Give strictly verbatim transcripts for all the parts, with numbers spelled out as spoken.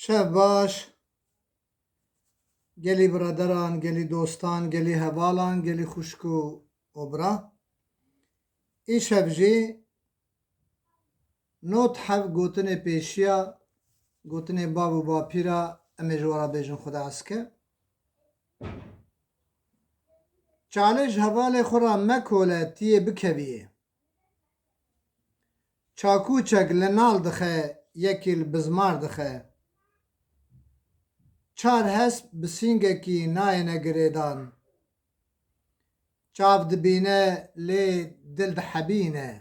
Şev baş, gelî biraderan, gelî dostan, gelî hevalan, gelî xwişk û obra. Îşev jî not hev gotinê pêşiya, gotinê bav û bapîra em ê ji we re bêjin, Xuda eske. Çalê ji hevalê xwe re mekole, tiyê bikeviyê. Çakûçek li nal dixe, yekî li bizmar dixe. Çar hesp bi sîngekî nayêne girêdan. Çav dibîne lê dil dihebîne.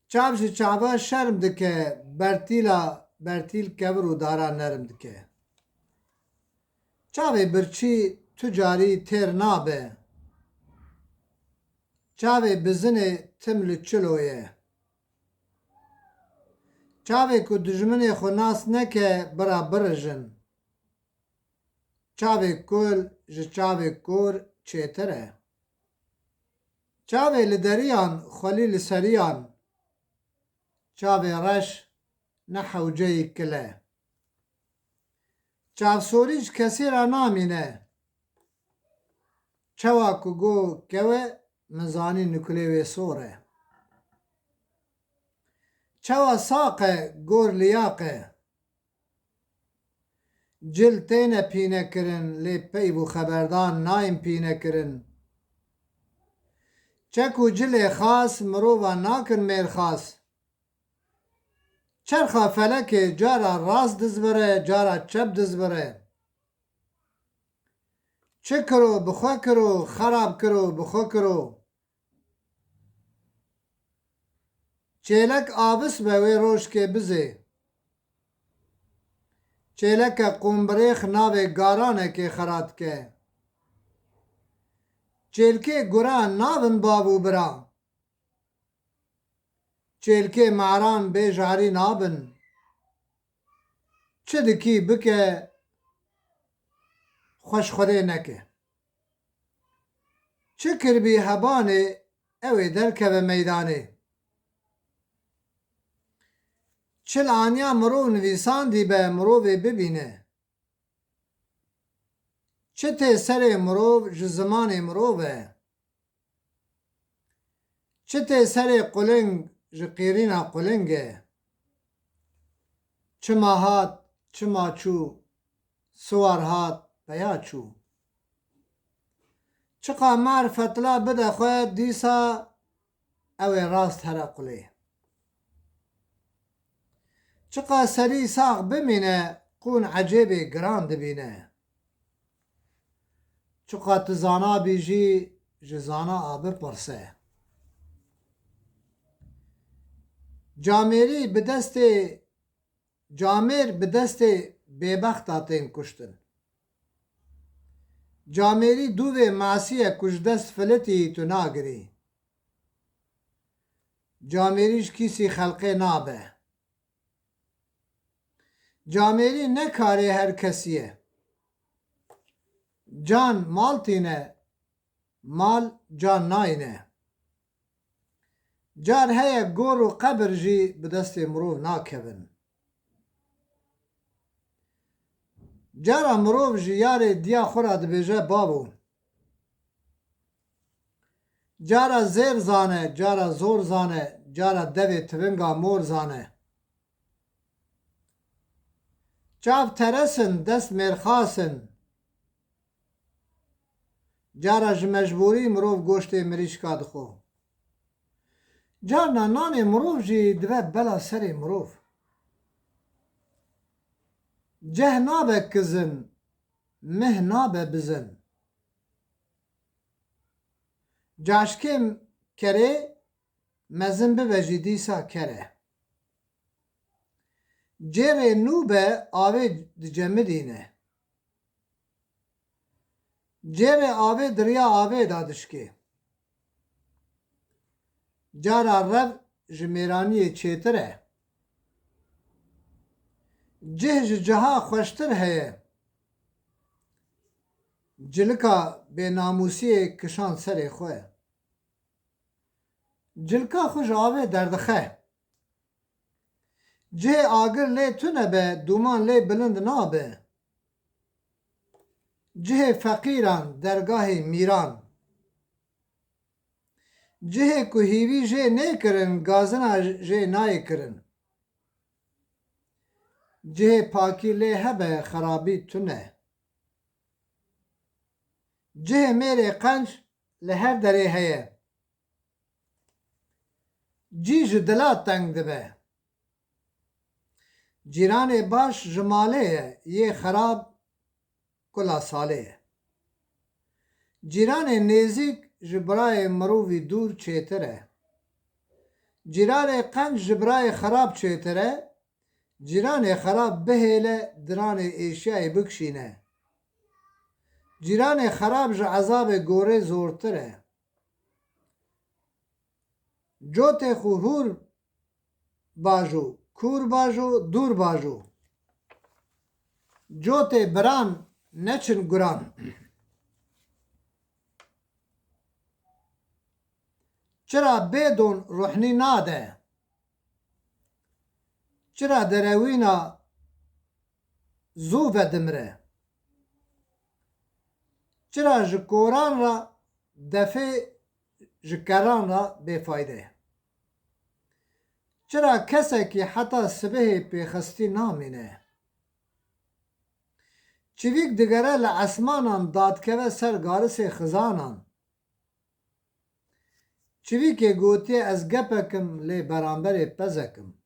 Çav ji çava şerm dike, bertîla bertîl kevir û dara nerm dike. Çavê birçî tu carî têr nabe. Çavê bizinê tim li çilo ye. Çavê ku dijminê xwe nas neke, bira birijin. Çavê kul ji çavê kor çêtir e. Çavê li deriyan xwelî li seriyan. Çavê reş ne hewceyî kil e. Çavsorî ji kesî re namîne. Çawa ku go kewe, min zanî nukulê wê sor e. Çawa saq e, gor liyaq e. Cil têne pîne kirin, lê peyv û xeberdan nayên pîne kirin. Çek û cilê xas mirova nakin mêrxas. Çerxa felekê cara rast dizvire, cara çep dizvire. Çi kiro, bi xwe kiro, xerab kiro, bi xwe kiro. Çêlek avis be wê rojkê bizê. Çêleke qombirêx navê garanekê xera dike. Çêlkê gura nabin bav û bira. Çêlkê maran bê jarî nabin. Çi dikî bike, xweş Xwedê neke. Çi kirbî hebanê, ew ê derkeve meydanê. Çil aniya mirov nivîsandî be, mirovê bibîne. Çi tê serê mirov ji zimanê mirov e. Çi tê serê quling ji qîrîna quling e. Çima hat, çima çû, siwar hat, peya çû. Çiqa marfetla bide xwe, dîsa ew ê rast here qulê. Çiqa serî sax bimîne, qûn ecêbê giran dibîne. Çiqa tu zana bî jî, ji zana a bipirse. Camêrî bi destê, camêr bi destê bêbexta tên kuştin. Camêrî dûvê masî ye ku ji dest filitî tu nagirî. Camêrî ji kîsî xelqê nabe. Camêrî ne karê her kesî ye. Can mal tîne, mal can nayîne. Car heye gor û qebir jî bi destê mirov nakevin. Cara mirov ji yarê diya xwe re dibêje bavo. Cara zêr zane, cara zor zane, cara devê tivinga mor zane. Çav teres in, dest mêrxas in. Cara ji mecbûrî mirov goştê mirîşka dixwe. Carna nanê mirov jî dibe bela serê mirov. Ceh nabe kizin, mih nabe bizin. Caşkê kerê mezin bibe jî dîsa ker e. Cêrê nû be avê dicemidîne. Cêrê avê di riya avê de dişkê. Cara rev ji mêraniyê çêtir e. Cih ji ciha xweştir heye. Cilika bênamûsiyê kişand serê xwe. Cilka xwe ji avê derdixe. Cihê agir lê tune be, dûman lê bilind nabe. Cihê feqîran, dergahê mîran. Cihê ku hîvî jê nêkirin, gazina jê nayê kirin. Cihê pakî lê hebe, xerabî tune. Cihê mêrê qenc li her derê heye. Cî ji dila teng dibe. Cîranê baş ji malê ye, yê xerab kula salê ye. Cîranê nêzîk ji birayê mirovî dûr çêtir e. Cîranê qenc ji birayê xerab çêtir e. Cîranê xerab bihêle, diranê êşiyayê bikişîne. Cîranê xerab ji ezabê gorê zortir e. Cotê xwe hûr bajo, kûr bajo, dûr bajo. Cotê biran neçin guran. Çira bê don ruhnî nade. Çira derewîna zû vedimre. Çira ji koran re defê, ji keran re bêfayde ye. Çira kesekî heta sibihê pêxistî namîne? Çivîk digere li esmanan, dadikeve ser garisê xizanan. Çivîkê gotiye, ez gepek im, lê beramberê pezek im.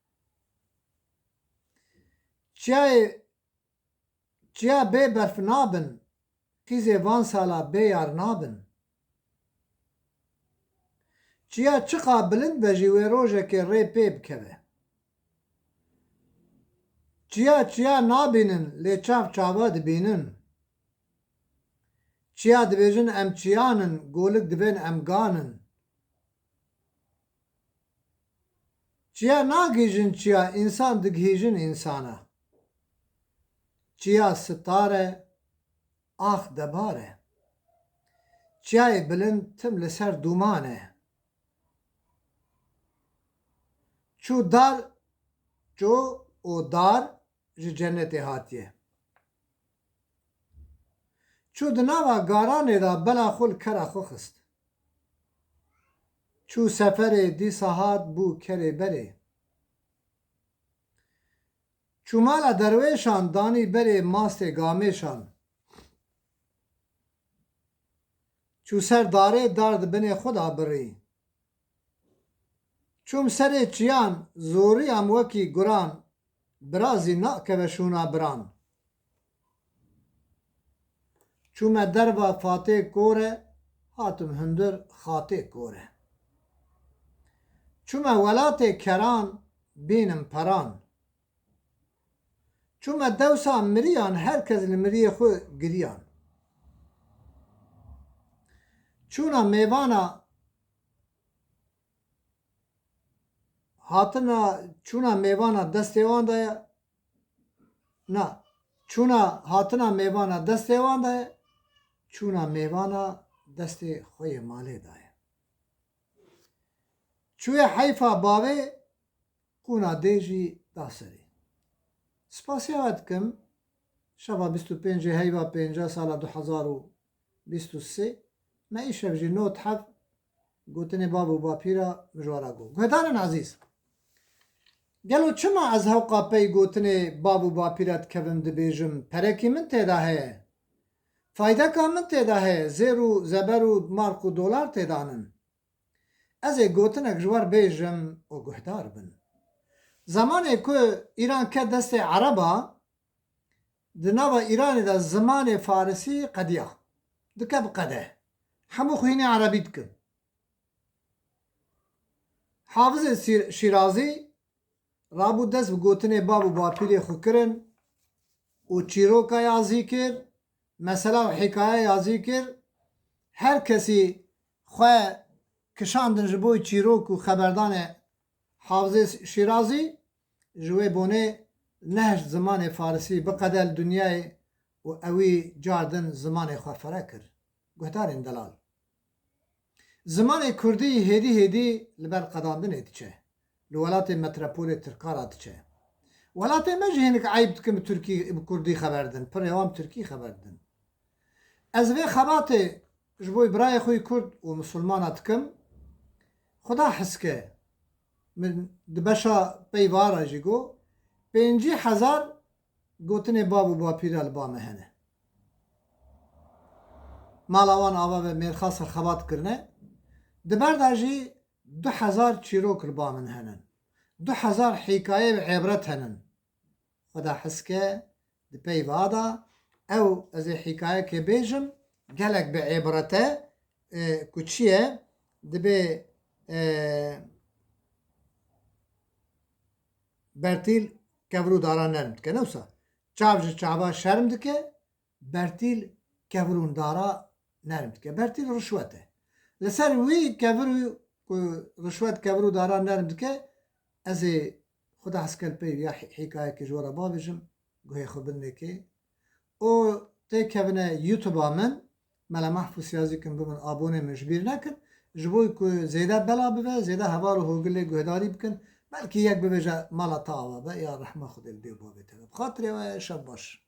Çiyayê, çiya bê berf nabin, qîzê van sala bê yar nabin. Çiya çiqa bilind be jî wê rojekê rê pê bikeve. Çiya çiya nabînin, lê çav çava dibînin. Çiya dibêjin em çiyan in, golik divên em gan in. Çiya nagihîjin çiya, însan digihîjin însana. Çiya sitar e, ax debar e. Çiyayê bilind tim li ser dûman e. Çû dar, ço û dar ji cennetê hatiye. Çû di nava garanê de bela xwe li kera xwe xist. Çû seferê dîsa hat bû kerê berê. Çû mala derwêşan danî berê mastê gamêşan. Çû ser darê dar di binê xwe de birî. Çûm serê çiyan, zoriyam wekî guran, birazî nakeve şûna biran. Çûme derva Fatê kore, hatim hundir Xatê kore. Çûme welatê keran, bînim peran. Çûme dewsa miriyan, her kes li miriyê xwe giriyan. Çûna mêvana, hatina, çûna mêvana destê wan de ye. Na, çûna hatina mêvana destê wan de ye. Çûna mêvana destê xwe yê malê de ye. Çûye heyfa bavê, qûna dê jî da serê. Spasiya we dikim, şeva bîst û pêncê heyva pêncî sala du hezar û bîst û sê, me îşev jî not heft gotinê bav û bapîra mijwara got. Guhdarên ezîz, gelo çima ez hewqa pey gotinê bav û bapîra dikevim, dibêjim, perekî min tê de heye? Faydeka min tê de heye, zêr û zeber û mark û dolar tê de nin. Ez ê gotinek ji we re bêjim û guhdar bin. Zemanê ku Îran ket destê Ereba, di nava Îranê de zimanê farisî qediya. Dike bi qede. Hemû xwe hînê erebî dikin. Hafizê Sîr-, Şîrazî rabû dest bi gotinê bav û bapîrê xwe kirin û çîroka yazî kir, mesela û hîkaya yazî kir. Her kesî xwe kişandin ji bo çîrok û xeberdanê Hafizê Şîrazî, ji wê bonê nehişt zimanê farisî biqede li dinyayê û ewî cardin zimanê xwe fere kir. Guhdarên delal. Zimanê kurdî hêdî hêdî li ber qedandinê diçe. Li welatê metropolê tirkan re diçe. Welatê me jî hinek eyb dikin bi Tirkî, bi Kurdî xeber din. Pirê wan bi Tirkî xeber din. Ez vê xebatê ji bo birayê xwe yî Kurd û Misilmana dikim. Xuda hez ke. Min di beşa peyva re jî got, pêncî hezar gotinê bav û bapîra li ba me hene. Mala wan ava ve mêrxasa xebat kirine. Di ber de jî du hezar çîrok li ba min hene. Du hezar hîkaye ve îbret hene. Xuda hez ke di peyva de ew, ez ê hîkayekê bêjim, gelek bi îbret e, e, ku çi ye, dibê, e, bertîl kevir û dara nerm dike. Ne wisa çav ji çava şerm dike, bertîl kevir û dara nerm dike. Bertîl rişwet e. Li ser wî kevir û, ku rişwet kevir û dara nerm dike, ez ê Xuda hez ke li pey ya hî-, hîkayekê ji we re bavêjim, guhê xwe binêkê. Û têkevine YouTube-a min, Mela Mahfûz Siyazî kin bibin abonê min ji bîr nekin. Ji bo ku zêde bela bibe, zêde heval û hogilê guhdarî bikin. Belkî yek bibêje mala te ava be, ya rehma Xwedê li dê û bavê te be. Bi xatirê we şev baş.